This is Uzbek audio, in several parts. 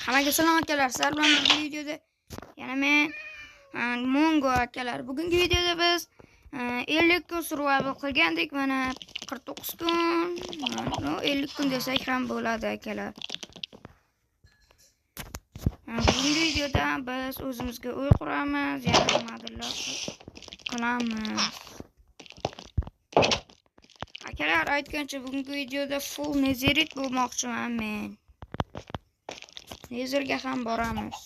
Hammaga salom akalar, sizlar bilan bugungi videoda yana men Mongo akalar. Bugungi videoda biz 50 kun survival qilgandik. Mana 49 kun, no 50 kun desak ham bo'ladi akalar. Bugungi videoda biz o'zimizga uy quramiz, yana nimadirlar qilamiz. Akalar, aytgancha bugungi videoda full nezerit bo'lmoqchiman men. Nezerga ham boramiz.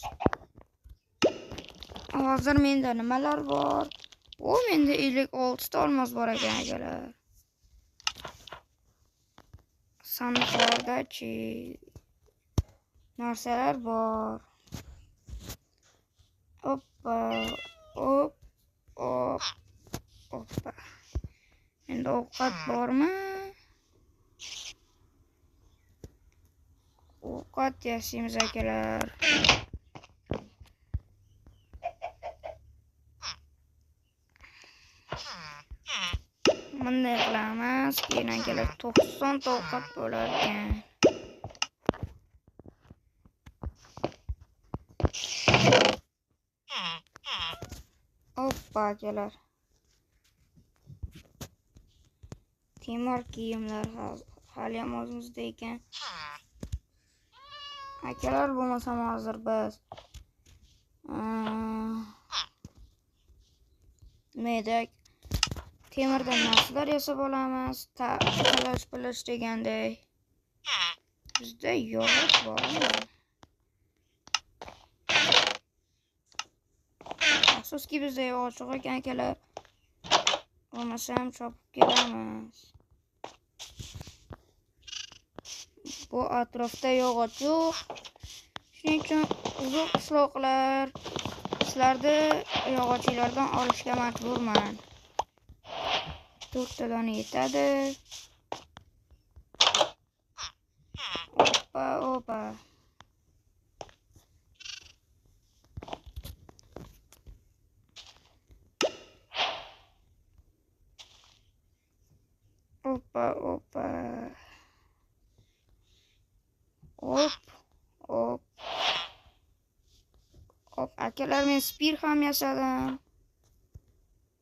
Hozir menda nimalar bor? O, menda 56 ta olmos bor ekan akalar. Sandiqlarda-chi narsalar bor. Oppa, op, op, oppa. Endi ovqat bormi? Ovqat yasaymiz akalar. Bunday qilamiz, keyin akalar 90 ta ovqat bo'lar ekan. Oppa akalar. Temir kiyimlar hali ham o'zimizda ekan. Akalar, bo'lmasam hozir biz nima temirdan narsalar yasab olamiz. Qilish pilish deganday. Bizda yog'och bormi? Afsuski bizda yog'och yo'q ekan akalar. Bo'lmasam chopib kelamiz. Bu atrofda yog'och yo'q. Shuning uchun uzoq qishloqlar sizlarni yog'ochlardan olishga majburman. 4 ta dona yetadi. Opa, opa. Opa, opa. Hop, hop. Hop, akalar, men spir ham yasadim.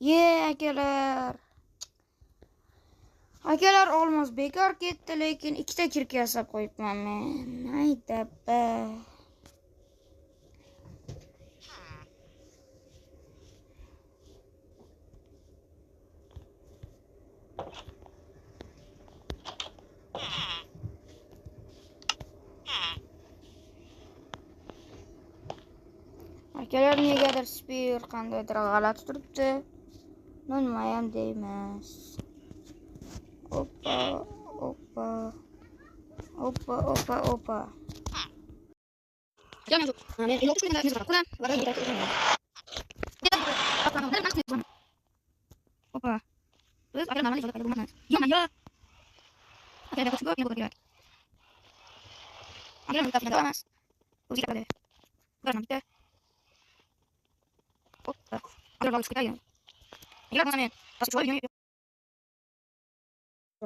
Ye, akalar. Akalar, olmos bekor ketdi, lekin ikkita kirka yasab qo'yibman men. Haydabba. Akalar, negadir spir qandaydir g'alati turibdi. Nima ham deymiz. Oppa, oppa. Oppa, oppa, oppa. Oppa. Biz akalar normal joyda bo'lmaymiz. Yo, yo. Akalar, qo'shib ko'p kerak. Akalar, bitta emas. O'ziga qiladi. Bular bitta. Oppa. Akalar, chiqib ketadi. Akalar, bo'lmasa men pastga tushib.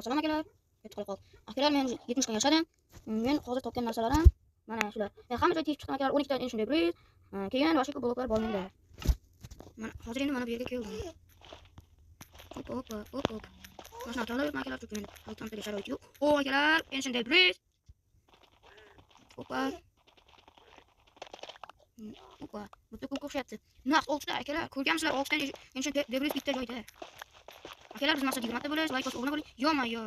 Salom akalar, yetib qolib qoldi. Akalar, men 70 kun yashadim. Men hozir topgan narsalarim mana shular. Men hamma joyda teshib chiqdim akalar, 12 ta shunday briz, keyin boshqa ko'p bloklar bor menda. Mana hozir endi mana bu yerga keldim. Hop, hop, hop, hop. Mana shuni olib akalar, chunki menda hozir sharoit yo'q. O, akalar, endi shunday briz. Opa. Opa, bu ko'p o'xshayapti. Naq 6 ta akalar, ko'rgansizlar 6 ta endi shunday briz bitta joyda. Akalar, biz maqsad 20 ta bo'lish, like bosib obuna bo'ling. Yo-ma-yo.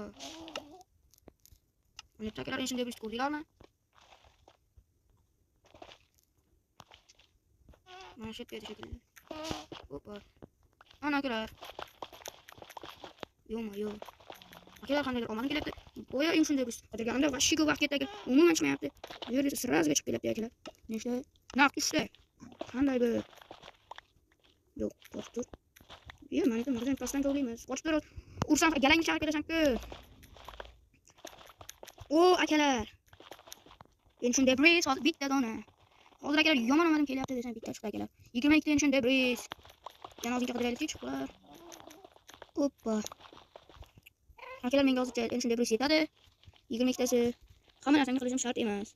Uni akalar, endi shunday briz ko'rdinglarmi? Mana shu yerga shekilli. Opa. Ana akalar. Yo-ma-yo. Akalar, qandaydir omadim kelyapti. Boya endi shunday briz qotirganimda vashshi ko'p vaqt ketdi akalar. Umuman chiqmayapti. Bu yerda sразу chiqib kelyapti akalar. Nechta? Naq 3 ta. Qanday bir? Yo'q, qochib tur. Yo, mana bu pastdan kovlaymiz. Qochib tur. Ursam galangni chaqib ketasan-ku. O, akalar. Endi shunday briz hozir bitta dona. Hozir akalar yomon omadim kelyapti desam bitta chiqdi akalar. 22 ta endi shunday briz. Yana ozgincha qidiraylikchi chiqlar. Oppa. Akalar, menga hozircha endi shunday briz yetadi. 22 tasi. Hamma narsamni qilishim shart emas.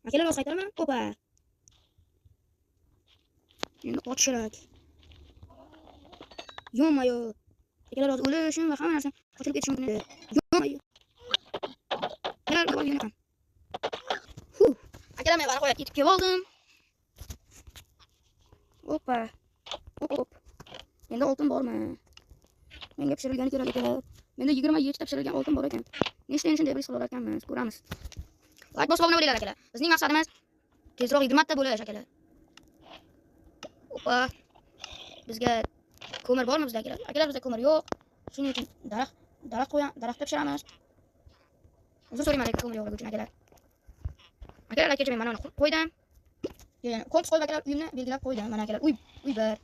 Akalar hozir qaytaraman. Opa. Endi qochish kerak. Yo'mayo. Akalar hozir o'lishim va hamma narsa qochirib ketishim mumkin edi. Yo'mayo. Akalar hozir yana ham. Huh. Akalar men nihoyat yetib kelib oldim. Opa. Hop hop. Menda oltin bormi? Menga pishirilgani kerak akalar. Menda 27 ta pishirilgan oltin bor ekan. Nechta endi shunday bir qilar ekanmiz, ko'ramiz. Like bosib obuna bo'linglar akalar. Bizning maqsadimiz tezroq 20 ta bo'lish akalar. Opa. Bizga ko'mir bormi bizda akalar? Akalar bizda ko'mir yo'q. Shuning uchun daraxt qo'yam, daraxtda pishiramiz. Uzr so'rayman lekin ko'mir yo'qligi uchun akalar. Akalar aytgancha men mana uni qo'ydim. Keyin kompas qo'yib akalar uyimni belgilab qo'ydim. Mana akalar uy bir.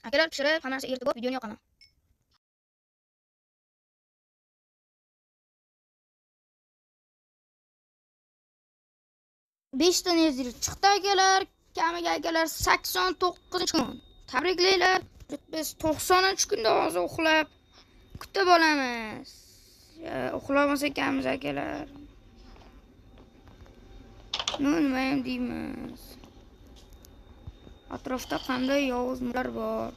Akalar pishirib, hamma narsa eritib bo'lib videoni yoqaman. Beshta nezir chiqdi akalar. Kamiga akalar 89-kun. Tabriklaylar. Biz 90-kunda hozir uxlab kutib olamiz. Uxlamas ekanmiz akalar. Nima ham deymiz. Atrofda qanday yovuzlar bor?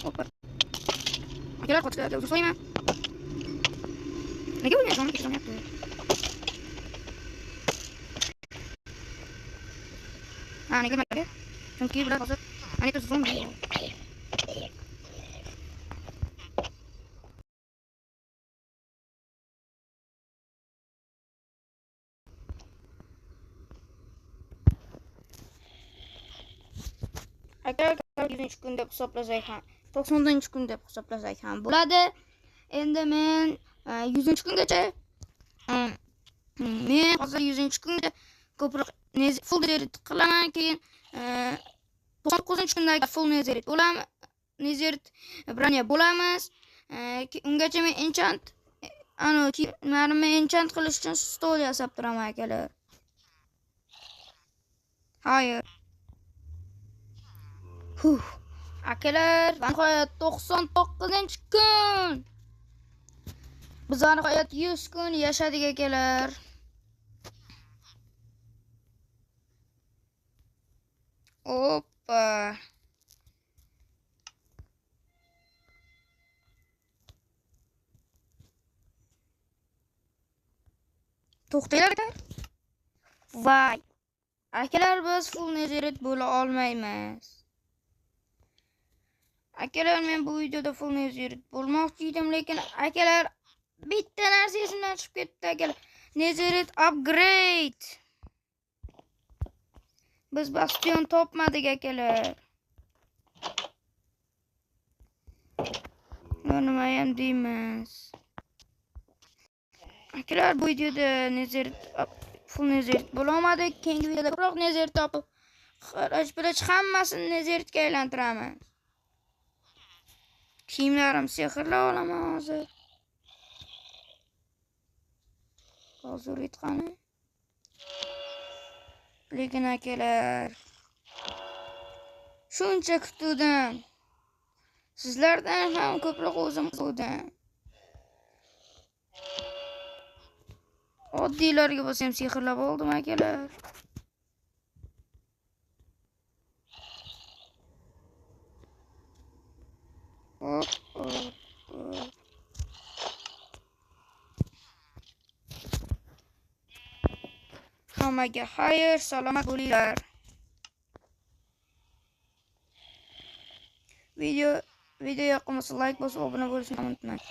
Opa. Akalar qochishlarga uzr so'rayman. Nega bunday jonli ketolmayapti? Ha, nega bilmaydi? Chunki bular hozir ana yerda zombi. Akalar 100-kun deb hisoblasak ham, 90-kun deb hisoblasak ham bo'ladi. Endi men 100-kungacha men hozir 100-kungacha ko'proq full nezerit qilaman, keyin 99-kundagi full nezerit bo'laman, nezerit bronya bo'lamiz. Ungacha men enchant kiyimlarimni enchant qilish uchun stol yasab turaman akalar. Hayır. Huh. Akalar, nihoyat 99-kun. Biz nihoyat 100 kun yashadik akalar. Hoppa. To'xtanglar akalar. Vay. Akalar biz full nezerit bo'la olmaymiz. Akalar men bu videoda full nezerit bo'lmoqchi edim, lekin akalar bitta narsa esimdan chiqib ketdi akalar. Nezerit upgrade. Biz bastion topmadik akalar. Nima ham deymiz. Akalar bu videoda nezerit full nezerit bo'la olmadik. Keyingi videoda ko'proq nezerit topib, xaraj hammasini nezeritga aylantiramiz. Kiyimlarim sehrlab olaman hozir. Hozir aytqani. Lekin akalar shuncha kutuvdim. Sizlardan ham ko'proq o'zim kutuvdim. Oddiylarga bo'lsa ham sehrlab oldim akalar. Hop, hop, hop. Hammaga xayr, salomat bo'linglar. Video yoqmasa like bosib obuna bo'lishni unutmang.